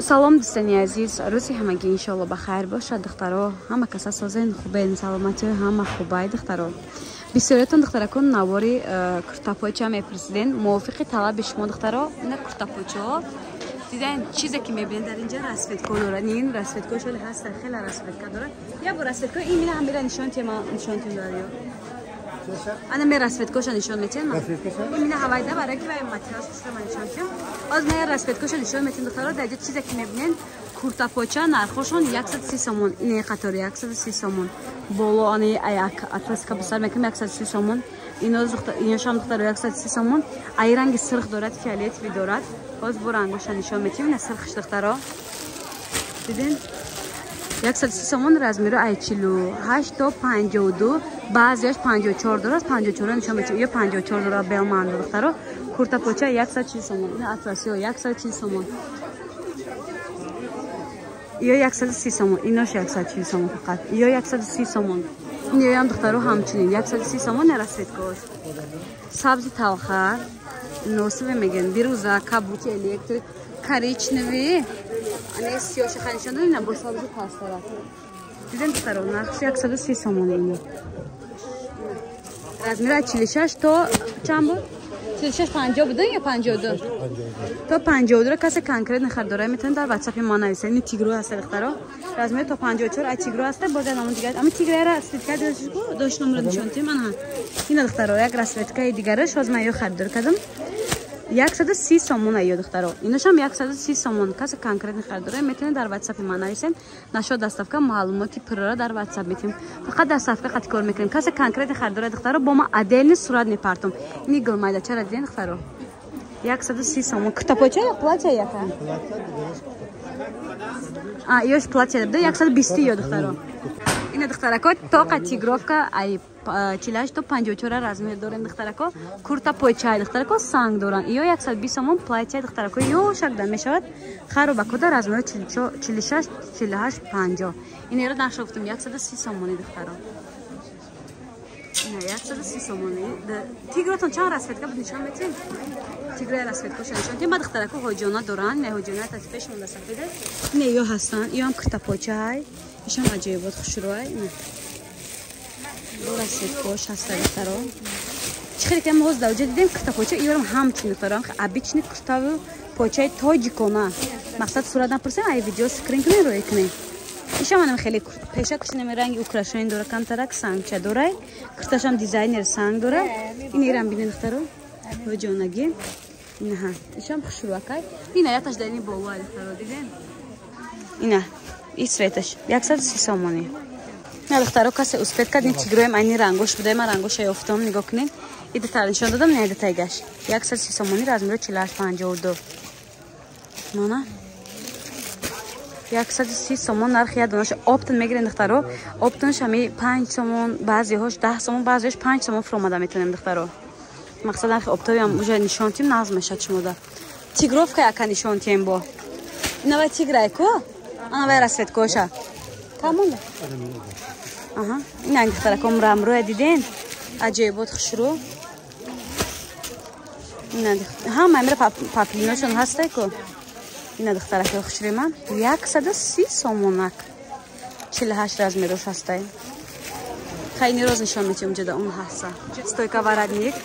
Салом, дӯстони азиз, рӯзи ҳамагӣ иншоалло ба хайр бошад. Духтаро, ҳама каса созен, хубен, саломатиҳои ҳама хубай. Духтаро, бисёриятон, духтаракон, навори куртапоча мепурсиден. Мувофиқи талаби шумо, духтаро, ина куртапочаҳо диден. Чизе ки мебинед, дар инҷа расцветка дорад. Ин расцветка шоли ҳаста, хеле расцветка дорад. Я бо расцветка ин мина ҳамира нишон тема, нишон тем дорад. Ё ана ме расцветкоша нишон метем. Ин мина ҳавайда барои ки вай материал шума нишон тем. Оз ме расцветкоша нишон метем, духтаро. Дар инҷа чизе ки мебинед, куртапоча, нархошон 130 сомон. Ин қатори 130 сомон. Боло ани аяк атласка бисар мекунем, 130 сомон. Иношам, духтаро, 130 сомон. Ай ранги сирх дорад, фиолетовый дорад. Боз бо рангоша нишон метем. Ина сирхш, духтаро, диден, 130 сомон. Размеру ай 48 то 52, баъзеаш 54 дорад. 54 нишон метем. Ё 54 дорад, белмандо. Духтаро, куртапоча 140 сомон. Ина атласио 140 сомон. Ё 130 сомон. Инош 140 сомон фақат. Ё 130 сомон. Ин духтаро, ҳамчунин 130 сомон. Расцветкош сабзи талха, носиве мегӯянд, бирӯза, кабути, электрик, коричневый, ане сиёша нишон дод. Ина бо сабзи пастара дидем, духтаро. Нархш 130 сомон. Ино размера 46 то чанд буд? 46 50 буд ё 52? То 52. Касе конкретно харидора, метавонед дар ватсапи ма нависед. Ин тигро ҳаста, духтаро, размер то 54. Ай тигро ҳаста, боз намон дигар. Ами тиграра расцветка дошт, номро нишон тем. Ана ина, духтаро, як расцветкаи дигараш. Ҳоз ман ё харидор кардам, 130 сомон. Ё, духтаро, иношам 130 сомон. Касе конкретно харидора, метавонед дар ватсапи ман нависед. Нашод доставка, маълумоти пурра дар ватсап метем. Фақат доставка қати кор мекунем. Касе конкретно харидора, духтаро, бо ма отдельный сурат мепартом. Ини гулмайдачара диден, духтаро, 130 сомон. Куртапоча ё платья яка? А ёш платья буда, 120. Ё, духтаро, ина, духтарако, тоқа тигровка, ай 48 то 54 размер дорем, духтарако. Курта пойчай, духтарако, санг доранд. Ё 120 сомон. Платья, духтарако, ё шакда мешавад. Хару ба куда размери 46, 48, 50. Инеро нархшо гуфтам, 130 сомони, духтаро. Ина 130 сомони. Тигротон чанд расцветка буд, нишон метем? Тиграи расцветкоша нишон тем. Ба, духтарако, ҳоҷона доранд. Не, ҳоҷона тасфеш монда, сафеда. Не, ё ҳастанд. Ё ҳам курта пойчай. Ишам аҷоибот, хушрӯай. Бо расцветкош ҳаста, духтаро. Чӣ хеле ки мо ҳоз дар оҷа дидем куртапоча, иёрам ҳамчунин, духтаро, обычный куртаву почаи тоҷикона. Мақсад, сурат напурсем, ай видео скрин кунем, рӯй кунем. Ишам анам хеле пешакш нами ранги украшение дора, камтарак сангча дорай. Курташам дизайнер санг дора. Ин ирам бинед, духтаро, ҳоҷонагӣ. Инаҳа, ишам хушрӯакай. Ина яташ дар ини болоа, духтаро, дидем. Ина и цветаш 130 сомонӣ. На, духтаро, касе успеть кард, ин тигроем, айни рангош буда. Ман рангоша ёфтам, нигоҳ кунед. И дутар нишон додам, не, дутайгаш 130 сомонӣ, размеро 48, 52. Мана 130 сомон нархи як донаша. Оптом мегирем, духтаро, оптомш ҳами 5 сомон, баъзеҳош 10 сомон, баъзеҳош 5 сомон фуромада метавонем, духтаро. Мақсад, нархи оптовиам уже нишон тим, нағз мешад шумода. Тигровка яка нишон тем бо. Инавай тиграй ку, анавай расцветкоша камонда. Аҳа, ина, духтараком, рамрӯя диден, аҷоибот, хушрӯ. Ина ҳама амира паплиношон ҳастай ку. Ина, духтараки хушрӯи ман, 130 сомонак, 48 размерош ҳастай. Хайни роз нишон метиҳем, ҷода он ҳаста стойка, воротник.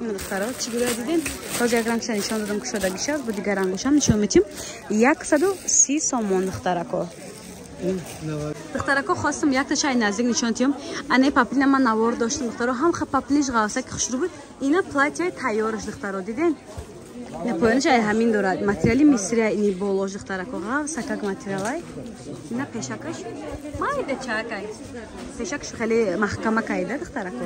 Ина, духтаро, чӣ гуна дидем? Боз як рангша нишон додам, кушодагиша бо дигар рангошам нишон метиҳем. 130 сомон, духтарако. Духтарако, хостам якташа ай наздик нишон тиҳам. Ане паплина ман навор доштам, духтаро, ҳам ха паплиниш ғавсаки хушрӯ буд. Ина платьяи тайёраш, духтаро, диден? Ина поёнаш ай ҳамин дорад, материали мисрия. Ини болош, духтарако, ғавсакак материалай. Ина пешакаш майда чакай, пешакаш хеле маҳкамакайда, духтарако.